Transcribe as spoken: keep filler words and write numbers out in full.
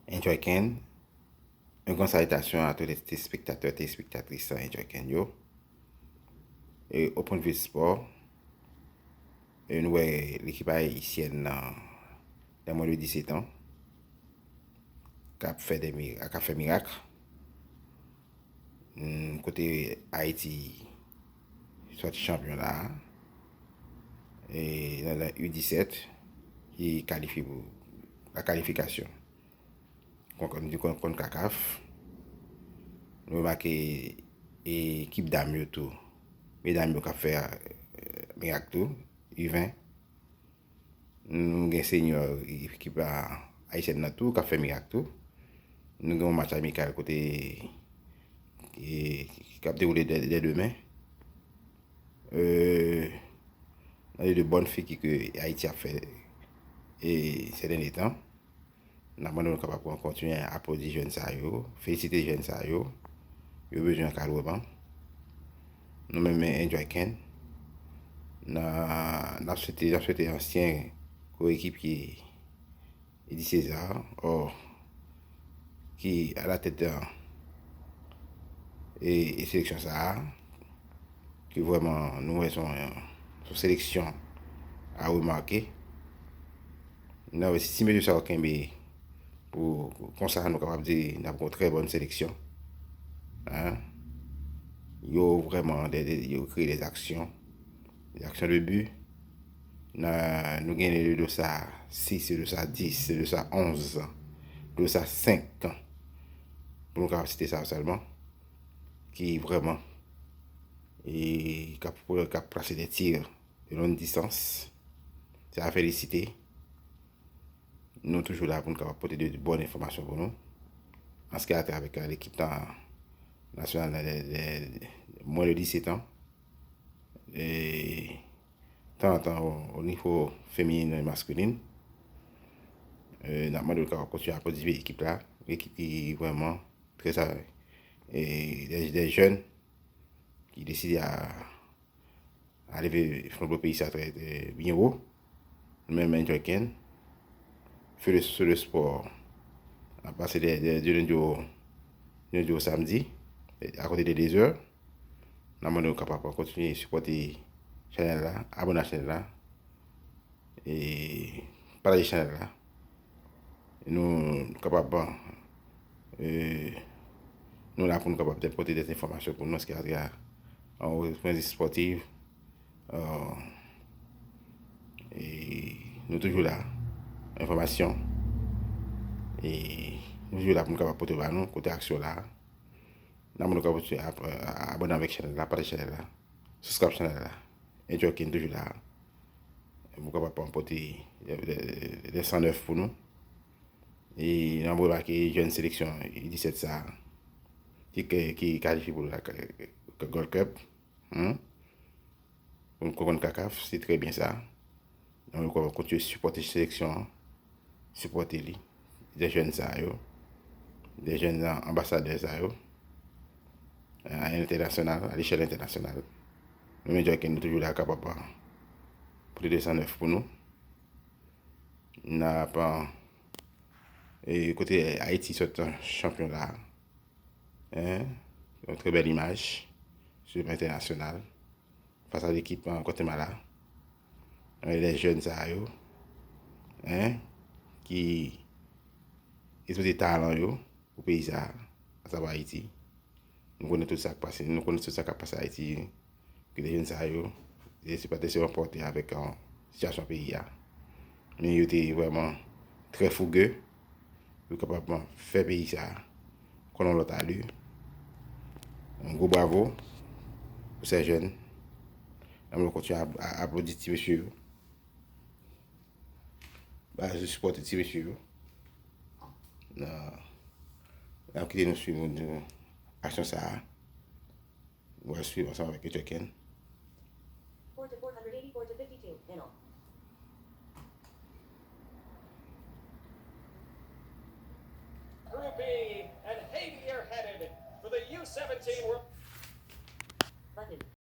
Enjoy Ken, yon gran salitasyon a tout lè telespektatè, telespektatris Enjoy Ken yo. E o pwen de vi spò, e nou wè lekip ayisyèn nan, nan mwen de disèt an, k ap fè de mi-, k ap fè mirak. Hmm, kote Ayiti sòti chanpyon la, e nan, nan U disèt, ki kalifye pou la kalifikasyon. Kon, kon, kon, kon kakaf. Nou remake, e, ekip dam yo tou. Medam yo k ap fè, e, mirak tou, U ven. Nou gen senyò ekip a, ayisyèn nan tou, k ap fè mirak tou. Nou gen yon match amikal kote, e, k ap dewoule dè, dè demen. E, nan de bòn figi ke Ayiti ap fè, e, sè dènye tan. N ap mande nou kapab kontinye aplodi jèn sa yo, felisite jèn sa yo. Yo bezwen ankadreman. Nou menm Enjoy Ken, n a, n ap swete, n ap swete ansyen koekipye Eddie César, ò, ki alatèt, e, e seleksyon sa a, ke vrèman nou wè se yon, se yon seleksyon a remake. Nou wè si ti mesye sa yo kenbe pou, pou konsa, nou kapab di n ap gen yon trè bòn seleksyon. Hein? Yo vrèman, de, de, yo kreye de aksyon, de aksyon de bi. Nan, nou gen de Dosa sis, de Dosa dis, de Dosa onz, de Dosa senk, pou nou kapab site sa sèlman, ki vrèman, e, k ap, k ap plase de tir de long distance. Se a felisite. Nou toujou la pou nou kapab pote de bòn enfòmasyon pou nou. An se ki a travè avèk, e, lekip tan nasyonal de, de, de mwen de disèt an. E, tan an tan, o, o nivo feminin e maskulin. E, n ap mande w kapab kontinye aplodi ekip la. Ekip ki vrèman trè sa, e, de, de jèn ki deside a, a leve flanbo peyi sa trè, trè byen wo. Nou menm Enjoy Ken, fè le, fè le spò, ap pase de, de, de lendi o, lendi o samdi, akonte de de zè. N ap mande w kapab kontinye sipòte chanèl la, abòne a chanèl la, e pataje chanèl la. Nou kapab, e, nou la pou nou kapab pote de enfòmasyon pou nou, anski atravè yon pwen espòtif. E, nou toujou la. Enfòmasyon. E, nou toujou la pou nou kapab pote ba nou, kote aksyon la. Nan moun nou kapab ap, ap, abòne avèk chanèl la, pataje chanèl la, subscribe chanèl la. Enjoy Ken toujou la. Pou kapab pote de, de, de san nèf pou nou. E n ap remake jèn seleksyon U disèt sa a, ki, ki, ki kalifye pou la, Gold Cup. Hmm? Pou nou konprann kakaf, se trè byen sa. Donk, nou kontinye sipòte seleksyon an, sipòte li. De jèn sa yo, de jèn anbasadè sa yo, a entènasyonal, a lechèl entènasyonal. Nou menm Enjoy Ken, nou toujou la kapab pote de san nèf pou nou. N ap, e, kote Ayiti sot chanpyon la, hein, yon trè bèl imaj sou le plan entènasyonal fas a lekip, e, Gwatemala. E, lè jèn sa yo, hein, ki ekspoze talan yo pou peyi sa, asavwa Ayiti. Nou konnen tout sa k pase, nou konnen tout sa k ap pase Ayiti. Ke de jèn sa yo, e se pa te se ranpòte avèk, e, sitiyasyon peyi a. Men yo te vrèman trè fouge. Yo kapab fè peyi sa a konn yon lòt alè. Yon gwo bravo pou sè jèn. Ann nou kontinye ap, a, aplodi ti mesye yo. Ba yo sipòte ti mesye yo. Nan, n ap kite nou swiv, nou, aksyon sa a. Nou pral swiv ansanm avèk Enjoy Ken. Four to four hundred eighty-four to fifty-two, in all. Group E, and Haiti are headed for the U seventeen World. Button.